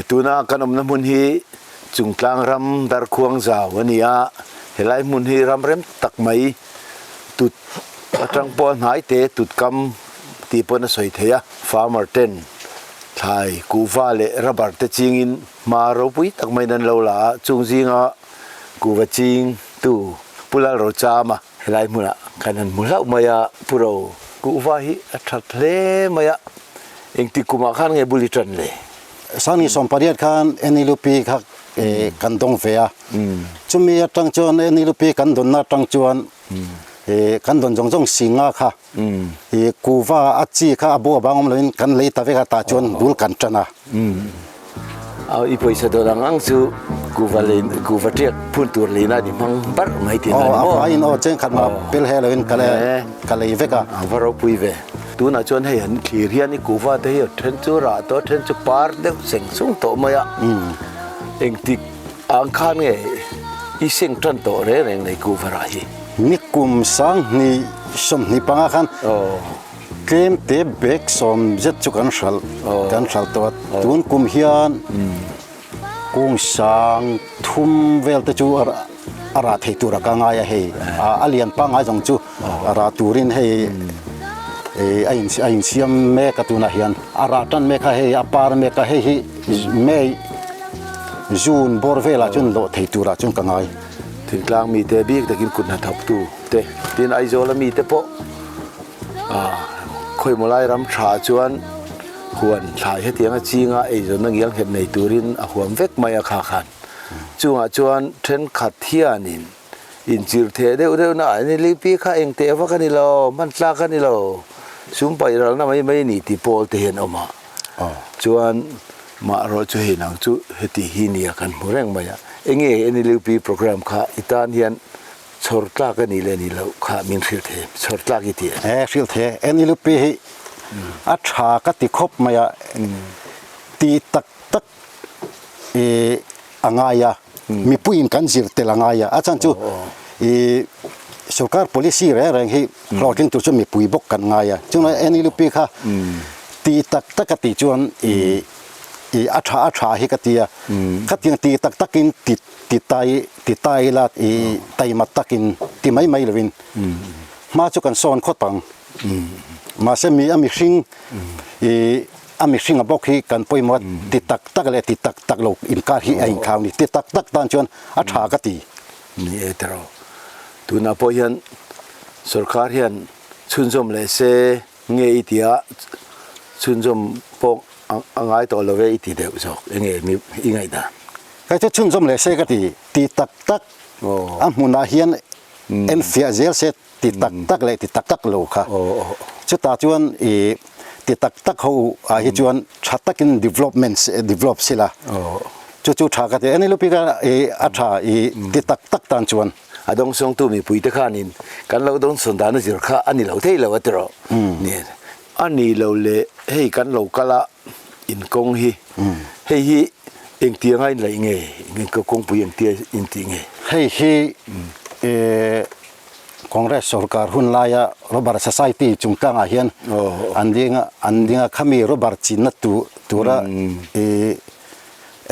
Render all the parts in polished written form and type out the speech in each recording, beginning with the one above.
Tuna kan awmna hmun hi Chungtlang ram Darkhuang zau a ni a, helai hmun hi ram rem tak mai tut atang pawh a hnai te tut kam tih pawn a sawi thei a, farmer ten thlai kuhva leh rubber te chingin hma ropui tak maiin an lo la a, chung zinga kuhva ching tu Pu Lalrochama helai hmunah khan an hmu hlauh mai a, Pu Ro kuhva hi a that hle mai a, engtik kumah khan nge bul i tan le? Sangni 18 khan NLUP kha kan dawng ve a, chumi atang chuan NLUP kan dawnna atang chuan kan dawn zawng zawng singa kha kuva a chi kha a bu a bang awm loin kan lei ta vek a tah chuan bul kan tan a. I pawisa dawn ang ang chu kuva lei kuva tiak phun tur leina ni hmang barh mai tih na ni maw? Aw a vaiin aw chengkhat mah pel he loin ka ka lei vek a. A va ropui ve. Tunah chuan hei an thlir hian i kuva te hi a then chu rah tawh a then chu par deuh seng sung tawh mai a. Engtik ang khan nge i seng tan tawh reng reng nei kuva rah hi? Nikum 2025 khan Tlem te bag sawm zet chu kan hralh kan hralh tawh a, tun kum hian kung sang thum vel te chu a rah thei tur a ka ngai a hei a lian pangngai zawng chu a rah turin hei a in a insiam mek a tunah hian a rah tan mek a hei a par mek a hei hi May June bawr velah chuan lawh thei turah chuan ka ngai. Thingtlang mite bik takin kut hnathawktu te tin Aizawl a mite pawh. Khawimaw lai ram tha chuan huan thlai hetianga chinga eizawnna ngial nghet nei turin a huam vek mai a kha khan. Chungah chuan thenkhat hianin inchir theh deuh deuh na a ni pi kha eng teh vak a ni lo, hman tlak a ni lo, sum paih ralna mai mai a ni tih pawl te hian a awm a. Chuan mah erawh chu hei nang chu heti hi nia kan hmu reng mai a. Enge NLUP programme kha i tan hian Chhawr tlak a nih leh nih loh kha min hrilh thei em? Chhawr tlak i ti em? He hrilh thei e. NLUP hi a tha ka ti khawp mai a, ti tak tak i a ngai a, mipuiin kan zir tel a ngai a, a chhan chu i sorkar policy reng reng hi hlawhtling tur chu mipui bawk kan ngai a, chuvangin NLUP kha ti tak tak a tih chuan i i a tha a tha hi ka ti a, khatiang ti tak takin ti Ti tai ti tai ila i taima takin ti mai mai lovin hma chu kan sawn khawt ang. Mahse mi a mihring i a mihring a bawk hi kan pawimawh a ti tak tak leh ti tak tak lo inkar hi a inkhau a ni. Ti tak tak tan chuan a tha ka ti. Ni e tiraw. Tunah pawh hian sorkar hian chhunzawm leh se nge i ti a, chhunzawm pawh a ngai tawh lo e i ti deuh zawk enge i ngaihdan? Hei chu chhunzawm leh se ka ti, ti tak tak a hmunah hian en fiah zel se ti tak tak leh ti tak tak lo kha. Chutah chuan i ti tak tak ho ah hi chuan tha takin development develop sila chu chu tha ka ti. Eni lupi ka i a tha i ti tak tak tan chuan. A dawngsawngtu mipui te khanin kan lo dawngsawn dan a zir kha a ni lo thei lo a ti rawh. A ni lo le hei kan lo kal a. Inkawng hi hei hi engtia nga inlaih nge kawngpui engtia intih nge? Hei hi Congress sorkar hun laia Rubber Society chungchangah hian an ding a, an ding a khami rubber chinna tura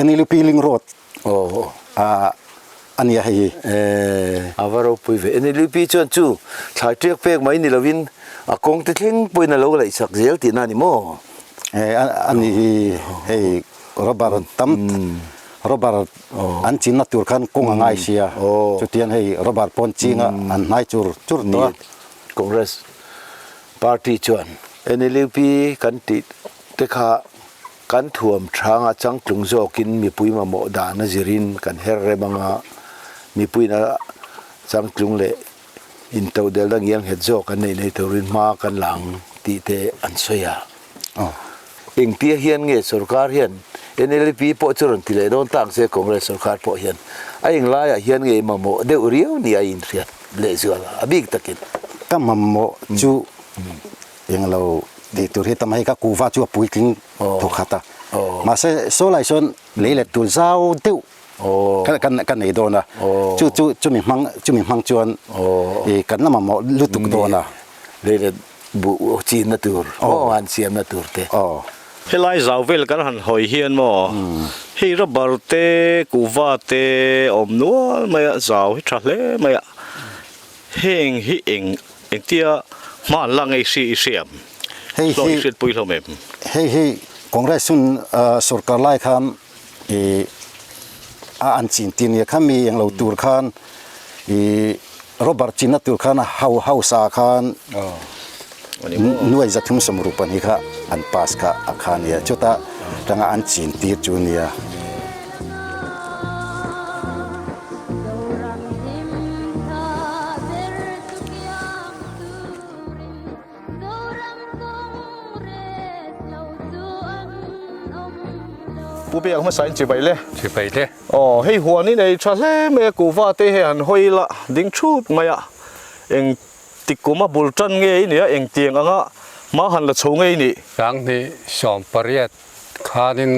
NLUP link road a nia hei hi. A va ropui ve. NLUP chuan chu thlai tiak pek mai ni lovin a kawng te thleng pawhin a lo laihsak zel tihna a ni maw? A ni hi hei rubber tam rubber an chinna tur khan kawng a ngai sia chutiang hei rubber pawn chinga an hnai chur chur tawh a. Congress party chuan NLUP kan tih te kha Kan thuam thanga changtlung zawkin mipui mamawh dan a zirin kan her rem anga, mipuiin a changtlung leh intodelna ngianghet zawk an neih nei turin hma kan la ang tih te an sawi a. Engtia hian nge sorkar hian NLP pawh chu rawn ti leh dawn tak se Congress sorkar pawh hian a englaiah hian nge mamawh deuh riau ni a inhriat lehzual a bik takin. Ka mamawh chu Englo tih tur hi tam hei ka kuhva chu a puitling thawk khat a, mahse saw lai sawn lei let tur zau deuh kan kan nei dawn a, chu chu chumi hmang chumi hmang chuan ih kan la mamawh lutuk dawn a. Lei let buh chinna tur aw han siamna tur te. Helai zau vel kan han hawi hian maw hei rubber te kuhva te awm nual mai a zau hi tha hle mai a heng hi eng engtia hma an la ngei hri i hriam Hei hlawh hi i hriatpui hlawm em? Hei hi Congress hun sorkar lai khan ih a an chin tir nia kha mi englo tur khan ih rubber chinna tur khan hau house ah khan nuai zathum sawmruk pahnih kha an pass kha a kha nia chuta tanga an chin tir chu nia. Pu Biak hmasa in chibai le. Chibai le. Aw hei huan in ei tha hle mai a kuhva te hei han hawi la ding thut mai a eng tik kum a bul tan nge i nia eng tiang anga hma han la chho nge i nih. Sanghnih 18 khanin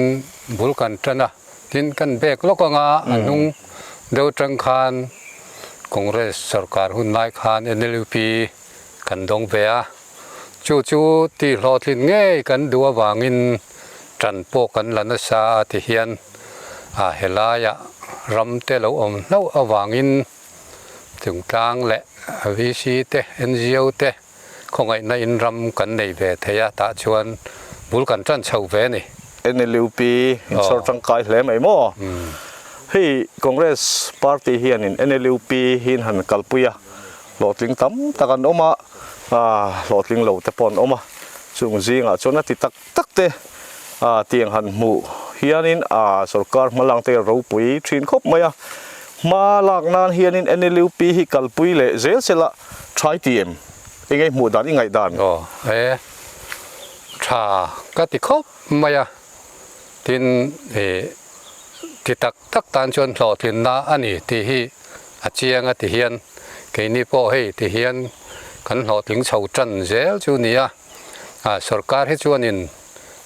bul kan tan a tin kan bek lawk anga a hnung deuh tang khan Congress sorkar hun lai khan NLUP Kan dawng ve a, chu chu tih hlawhtlin ngei kan duh avangin ṭan pawh kan la nasa a ti hian a helaiah ram te lo awm hlauh avangin chungtlang leh VC te, NGO te khawngaihna in ram kan nei ve thei a, tah chuan bul kan ṭan chho ve a ni. NLUP inchhawr tangkai hle mai maw? Hei Congress party hianin NLUP hi in han kalpui a. Hlawhtling tam tak an awm a, hlawhtling lo te pawh an awm a, chung zingah chuan a ti tak tak te tiang han hmuh hianin sorkar hmalak te ropui thin khawp mai a, hma lak nan hianin NLUP hi kalpui leh zel sela tha i ti em? Eng nge hmuh dan i ngaih dan? Aw e, tha ka ti khawp mai a, tin ti tak tak tan chuan hlawhtlinna a ni tih hi a chiang a ti hian keini pawh hei ti hian kan hlawhtling chho tan zel chu ni a, ah sorkar hi chuanin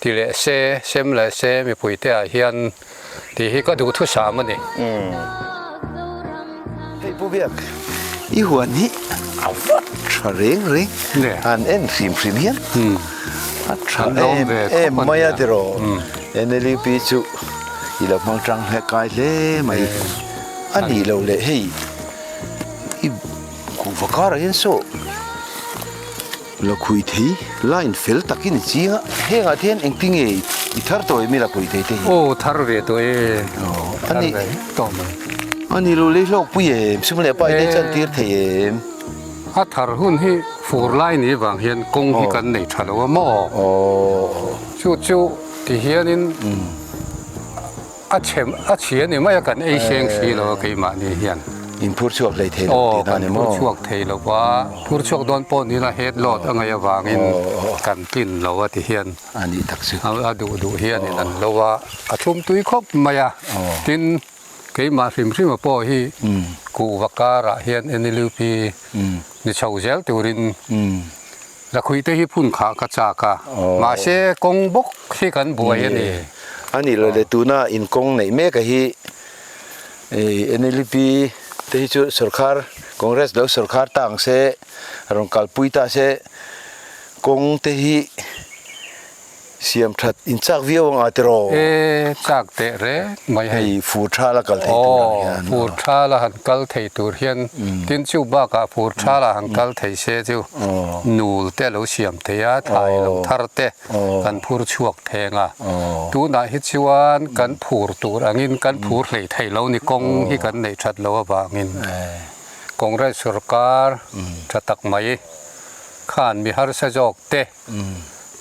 ti leh se sem leh se mipui te ah hian tih hi ka duhthusam a ni. Hei Pu Biak, i huan hi a va tha reng reng, han en hrim hrim hian a tha em em mai a tiraw. NLUP chu i lo hmang tang kai hle mai. A nih loh leh hei i kuhva karah hian saw lakhuih thei line fel takin i ching a, hengah te hian engtin nge i thar tawh em i lakhuih thei te hi? Aw thar ve tawh e, thar ve tawh mai. A nih loh leh i hlawkpui em, sum leh pai te chan tir thei em? A thar hun hi fur lai ni vang hian kawng hi kan nei tha lo a maw? Chu chu ti hianin. A chhem a chhia ni mai a kan ei seng si lo a keimahni hian. In phur chhuak hlei thei lo tih na ni maw? Aw kan phur chhuak thei lo va, phur chhuak dawn pawh ni la head load a ngaih avangin kan tlin lo a ti hian. A nih tak chu. A duh duh hianin an lo a, a thlum tui khawp mai a. Tin, keimah hrim hrima pawh hi kuhva karah hian NLUP ni chho zel turin Lakhuih te hi phun khah ka chak a, mahse kawng bawk hi kan buai a ni. A nih loh leh tuna in kawng neih mek a hi NLP te hi chu sorkar Congress lo sorkar ta ang se rawn kalpui ta se kawng te hi Siam that in chak viau ang a tiraw? E, chak teh reng mai hei. Hei fur tha la kal thei tur ang hian. Aw, fur tha la han kal thei tur hian tin chu bakah fur tha la han kal thei se chu nul te lo siam thei a, thlai lo thar te kan phur chhuak theng a. Tunah hi chuan kan phur tur angin kan phur hlei thei lo ni kawng hi kan neih that loh avangin Congress sorkar tha tak mai khan mi harsa zawk te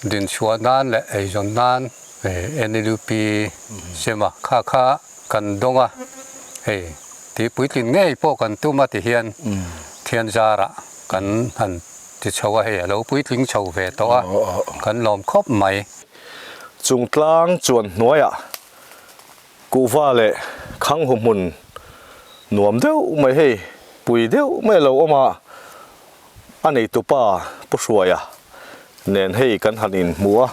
Dinchhuah nan leh eizawn nan NLUP sema kha kha kan dawng a, hei tih puitlin ngei pawh kan tum a ti hian thian zarah kan han ti chho a, hei a lo puitling chho ve tawh a, kan lawm khawp mai. Chungtlang chuan hnuaiah kuhva leh khanghu hmun nuam deuh mai hei pui deuh mai a lo awm a. A neitupa Pu Hruaia nen hei kan han inhmu a,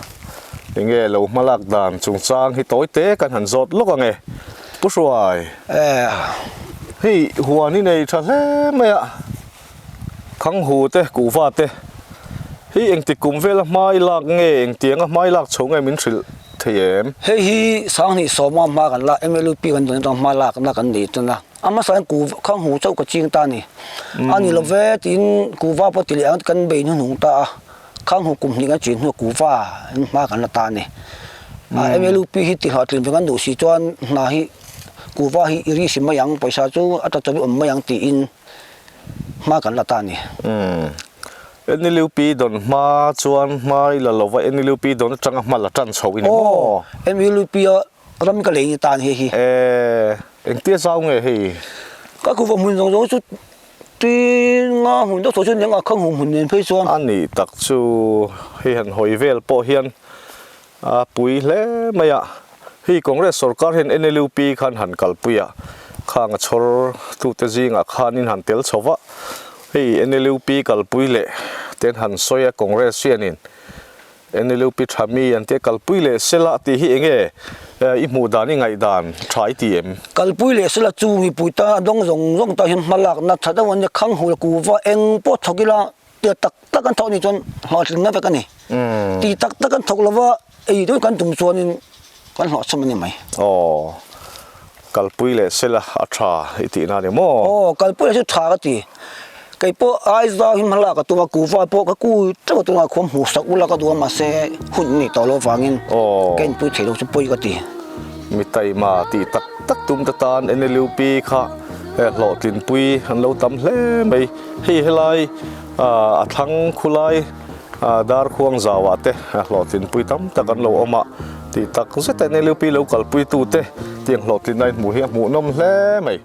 enge lo hmalak dan chungchang hi tawi te kan han zawt lawk ang e. Pu Hruai, hei huan i nei tha hle mai a, Khanghu te, Kuhva te, Hei engti kum vela hmai lak nge, engtianga hmai lak chho nge min hrilh thei em? Hei hi Sanghnih sawma hma kan lak, MLUP kan dawn atang hma lakna kan nei tan a. A hmasa hian kuva khang hu chauh ka ching ta a ni. A ni lo ve tiin kuva pawh ti leh ang kan bei hnuhnung ta a. Khang hu kum hnih kan chin hnuah kuva in hma kan la ta a ni. MLUP hi ti hlawhtlin ve kan duh si chuan hna hi kuva hi i ri si mai ang, pawisa chu a tla chawp i awm mai ang tiin hma kan la ta a ni. NLUP dawn hma chuan hma i la lo va, NLUP dawn atanga hma la tan chho i ni maw? Aw, NLUP a ram ka lei ni ta a ni hei hi. E, engtia zau nge hei? Ka kuhva hmun zawng zawng chu tui nga hmun deuh tawh chu eng a khang hum hmun nen phei chuan. A nih tak chu hei han hawi vel pawh hian A pui hle mai a, hei Congress sorkar hian NLUP khan han kalpui a, khang a chhawr tute zingah khanin han tel chho va, hei NLUP kalpui leh ten han sawi a Congress hianin NLUP tha mi an tia kalpui leh sela tih hi enge i hmuh dan i ngaihdan tha i ti em? Kalpui leh sela chu mipui tan a dawng zawng zawng tan hian hmalakna tha deuh an nia, khang hul kuva eng pawh thawk ila Tia tak tak an thawk nih chuan hlawhtlinna vek a ni. Ti tak tak an thawk lova ei deuh kan tum chuanin kan hlawhchham a ni mai. Aw, kalpui leh sela a tha i tihna a ni maw? Aw, kalpui leh chu tha ka ti. Kei pawh Aizawl hi hmalak ka tum a, kuva pawh ka kui teuh a tunah khuam hmuh sak ula ka duh a mahse hun a nih tawh loh avangin ka inpui thei lo chu pawi ka ti. Mi taima tih tak tak tum te tan NLUP kha hlawhtlinpui an lo tam hle mai. Hei helai a thlang khulai Darkhuang zauah te hlawhtlinpui tam tak an lo awm a, tih tak zet a NLUP lo kalpuitute tiang hlawhtlinna in hmuh hi a hmuhnawm hle mai.